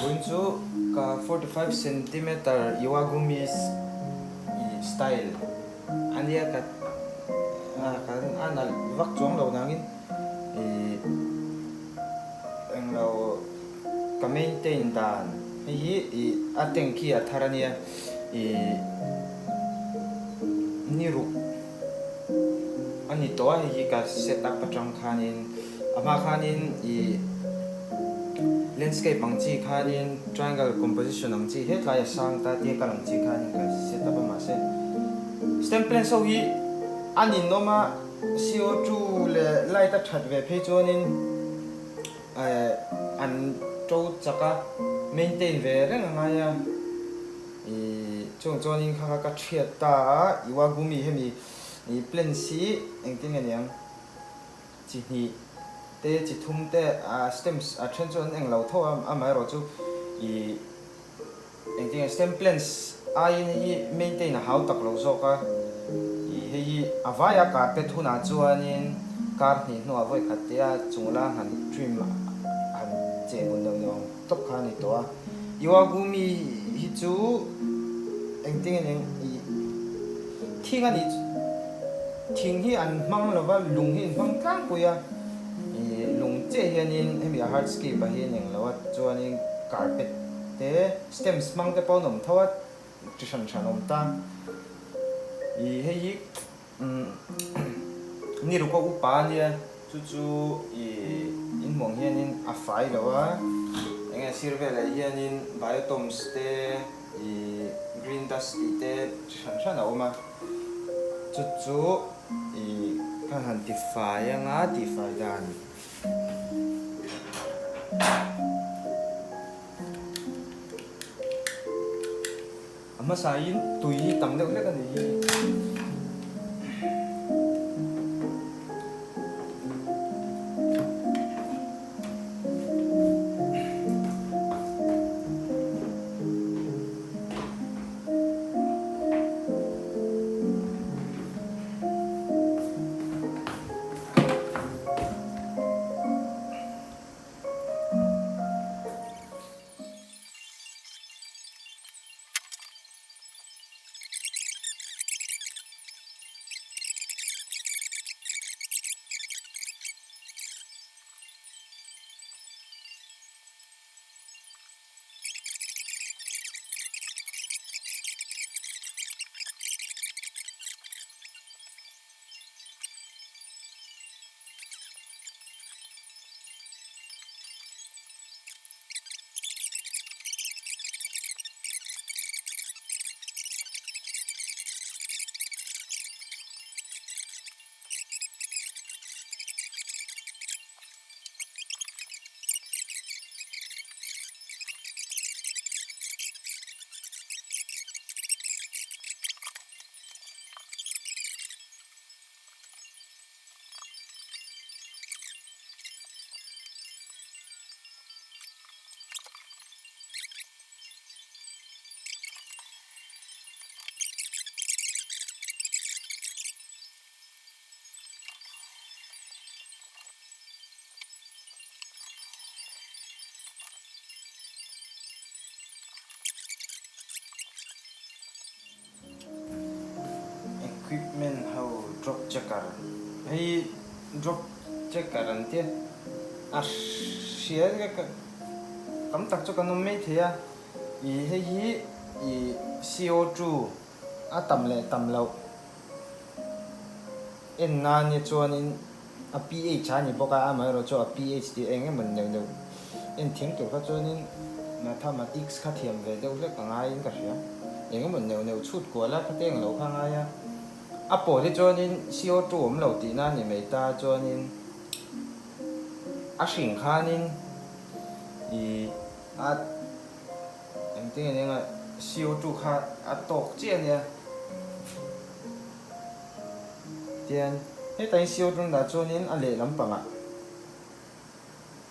Vawiin chu ka 45 centimeter Iwagumi style a nia ka kan a nalh vak chuang lo nangin ih englo ka maintain dan hei hi ih a tank hi a thar a nia ih ni ruk a ni tawh a hei hi ka set up atang khanin a hma khanin ih landscape ang chi khanin triangle composition ang chi hetlai a sang ta tia kal ang chi khanin ka set up a mahse stem plants ho hi a ninawm a CO2 leh light a that ve phei chuanin eh an to chak a maintain ve reng a ngai a ih chung chuanin kha kha ka thiat ta a iwagumi hemi ih plants hi engtin nge niang. Chi hnih te, chi thum te, a stems a then chu an eng lo tho a, amaherawh chu ih engtin nge stem plants aiin hei hi maintain a hau tak lo zawk a, ih hei hi a vaia carpet hunah chuanin kar hnih hnuah vawi khat te a chung la han trim han cheh bun deuh deuh ang tawp kha a ni tawh a. Iwagumi hi chu engtin nge eng ih thing a nih thing hi an hmang lo va lung hi an hmang tlangpui a ih lung chiah hianin hemi a hardscape ah hian eng lo a chuanin carpet te stems hmang te pawh an awm tho a chi hran hran awm ta ih hei hi Ni ruk a upa a nia, chu chu ih inhmuh ang hianin a fai lo a, eng nge sir velah hianin biotoms te ih green dust tih te chi hran hran a awm a, chu chu ih ka han ti fai anga tihfai dan. A hmasain tui hi tam deuh hlek a ni hi. Equipment ho drop checker hei drop checker an tia a hria ka tam tak chu kan awm mai thei a ih hei hi ih CO2 a tam leh tam loh en nan hi chuanin a pH a ni bawk a amaherawhchu a pH tih eng emaw ni neuh neuh en thiam tur kha chuanin mathematics kha thiam ve deuh hlek a ngaiin ka hria eng emaw neuh neuh chhut kual a khate englo kha a ngai a a pawl hi chuanin CO2 awm lo tihna a ni mai ta chuanin a hring khanin ih a engtin nge nia CO2 kha a tawk chiah a nia. Tian hetah hian CO tum dah chuanin a lehlam pangah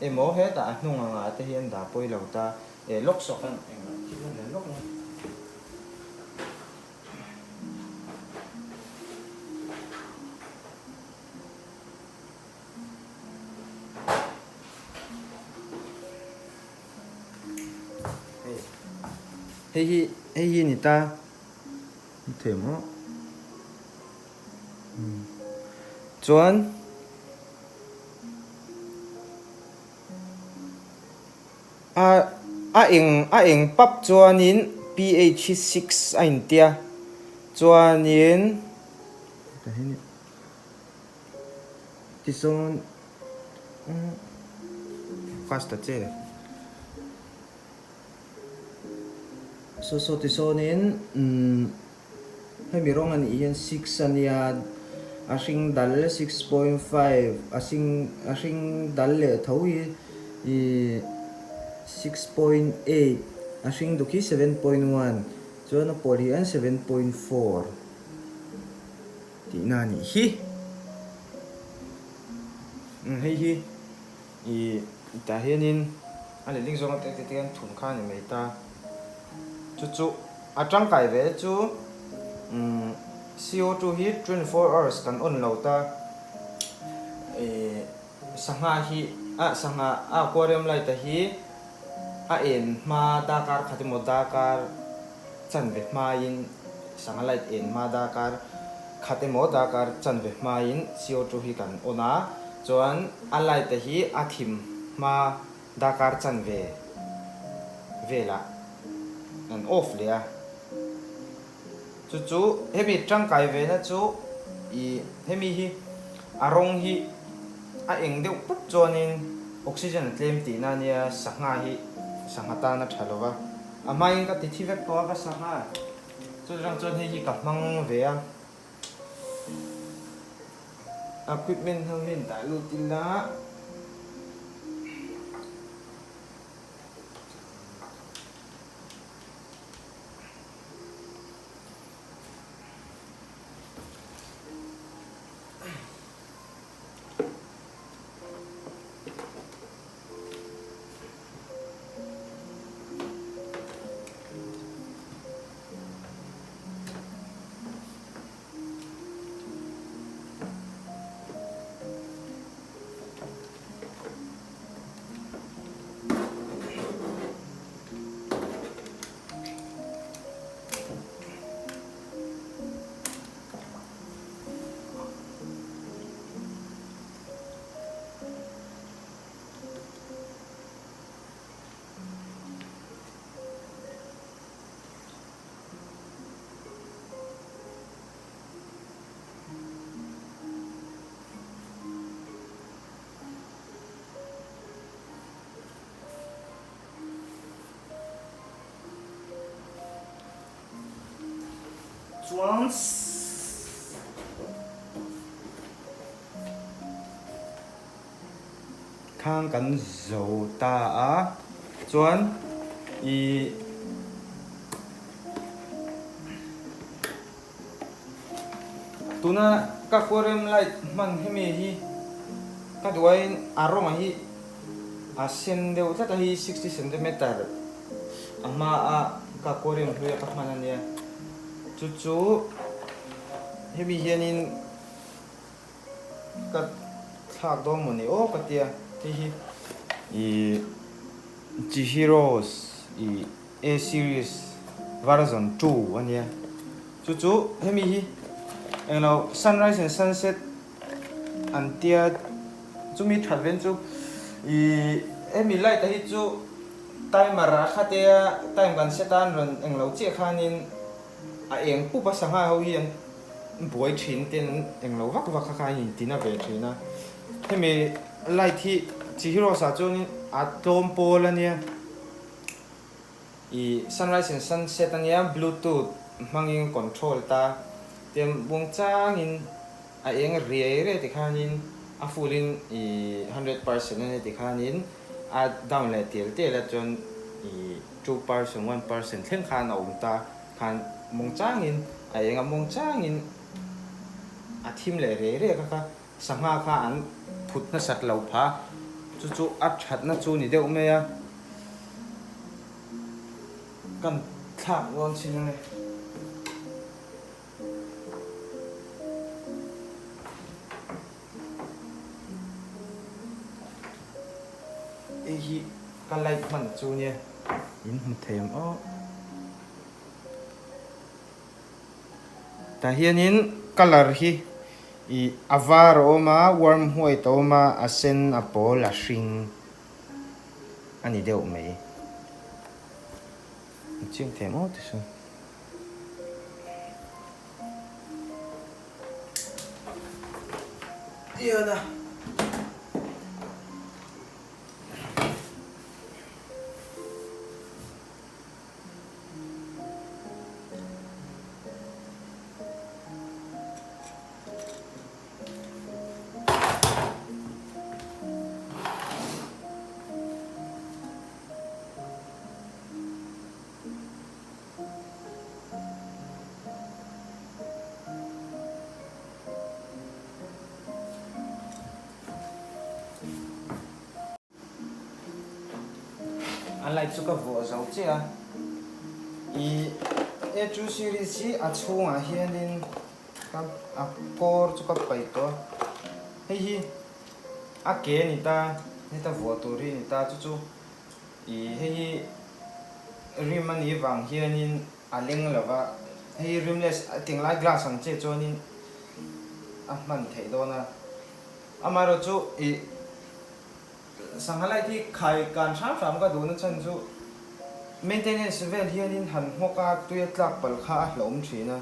emaw hetah a hnung angah te hian dah pawi lo ta eh lawk sawk a engah thil a nen lawk a. Hei hi hei hi a ni ta. Ni thei maw? Chuan a a eng a eng pap chuanin pH hi 6 a intia chuanin tichuan fast ta che. Saw saw ti sawnin umm hemi rawng a nih hian 6 a nia a hring dal 6.5 a hring a hring dal leh tho hi ihh 6.8 a hring duk hi 7.1 chuan a pawl hian 7.4 tihna a nih hi umm hei hi. Ih tah hianin a lehling zawnga te te hian thum kha a ni mai ta. Chu chu a tangkai ve chu umm CO2 hi 24 hours kan on lo ta. Ih sangha hi ah sangha a aquarium light a hi a en hma darkar khat emaw darkar chanve hmain sangha light en hma darkar khat emaw darkar chanve hmain CO2 hi kan on a. Chuan a light a hi a thim hma darkar chanve velah an off leh a. Chu chu hemi tangkai ve na chu ih hemi hi a rawng hi a eng deuh pup chuanin oxygen a tlem tihna a nia sangha hi sangha tan a tha lo va. A hmain ka ti thi vek tawh a ka sangha chutah chuan hei hi ka hmang ve a. Equipment ho hian dah lut ila. Chuan Khang kan zo ta a, chuan ih tuna ka aquarium light hman hemi hi ka duh aiin a rawng hi a sen deuh tlat a hi 60 centimeter a hma a ka aquarium hlui a ka hman a nia chu chu hemi hianin. Ka thlak dawn maw ni aw ka tia hei hi ih Chihiros ih A series version 2 a nia chu chu hemi hi englo sunrise and sunset an tia chumi that ven chu ih hemi light a hi chu timer a khat e a time kan set a an rawn englo chiah khanin a eng pup a sangha ho hi an buai thin ten eng lo vak vak kha kha an intina ve thin a hemi light hi chi heroes ah chuanin a tlawm pawl a nia ih sunrise and sunset a nia bluetooth hmangin control ta tiang buang changin a eng riai riai tikhanin a full in ih 100% a nia tikhanin a down leh tial tial a chuan ih 2% 1% thleng khan a awm ta. Khan mawng changin a eng a mawng changin a thim leh rei rek a kha sangha kha an phut nasat lo pha chu chu a thatna chu ni deuh mai a kan thlak dawn chin ange. Hei hi ka light hman chu nia in hmu thei ang aw. Tah hianin colour hi ih a var a awm a, warm white a awm a, a sen, a pawl, a hring a ni deuh mai. A chiang thei maw ti sawn. Tiana. A light chu ka vuah zo chiah a, ih he chu series hi a chhungah hianin ka a kawr chu ka paih tawh a, hei hi a ke a ni ta heta vuah tur hi a ni ta chu chu ih hei hi rim a nih vang hianin a leng lo va, hei rimless tinglai glass ang chiah chuanin a hman theih dawn a, amaherawhchu ih. Sangha light hi khai kan hram hram ka duhna chhan chu maintenance vel hianin han nghawk a tui a tlak palh kha a hlauhawm thin a,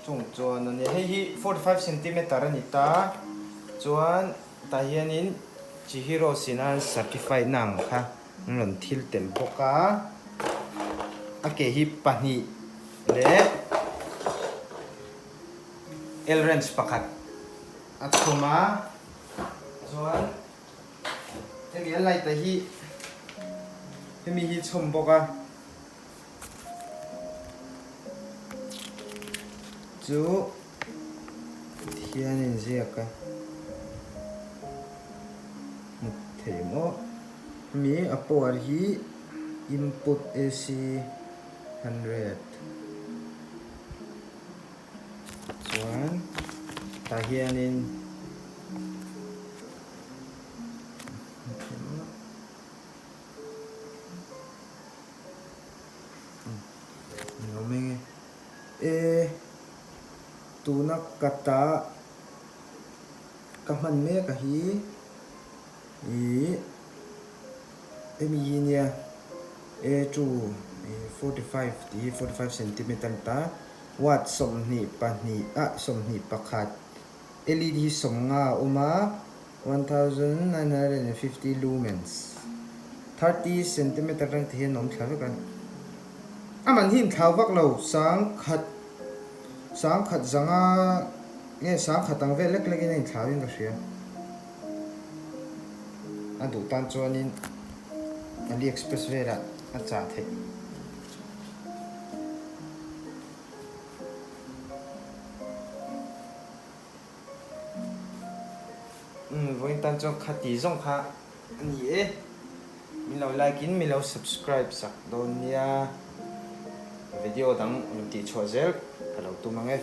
chung chuan a nia hei hi 45 centimeter a ni ta chuan tah hianin Chihiro Sina certified na ang kha an rawn thil tel bawk a, a ke hi pahnih leh L wrench pakhat a chhawm a. Chuan hemi a light a hi hemi hi chhawm bawk a chu thian in ziak a hmu thei maw hemi a power hi input AC 100 Chuan tah hianin ni awm eng e e tuna ka ta ka hman mek a hi ih hemi hi nia a two 45 tih hi 45 centimeter a ni ta. Watt 22 ah 21 LED hi 50 a awm a, 1950 lumens, 30 centimeter reng te hian a awm thla vek a. A man hi inthlau vak lo, sangkhat sangkhat zanga nge sangkhat ang vel lek lekin a inthlau in ka hria. A duh tan chuanin AliExpress velah a chah theih. Umm vawiin tan chuan khati zawng kha a ni e. Min lo like in min lo subscribe sak dawn nia. Video dang rawn tih chhuah zel ka lo tum ang e.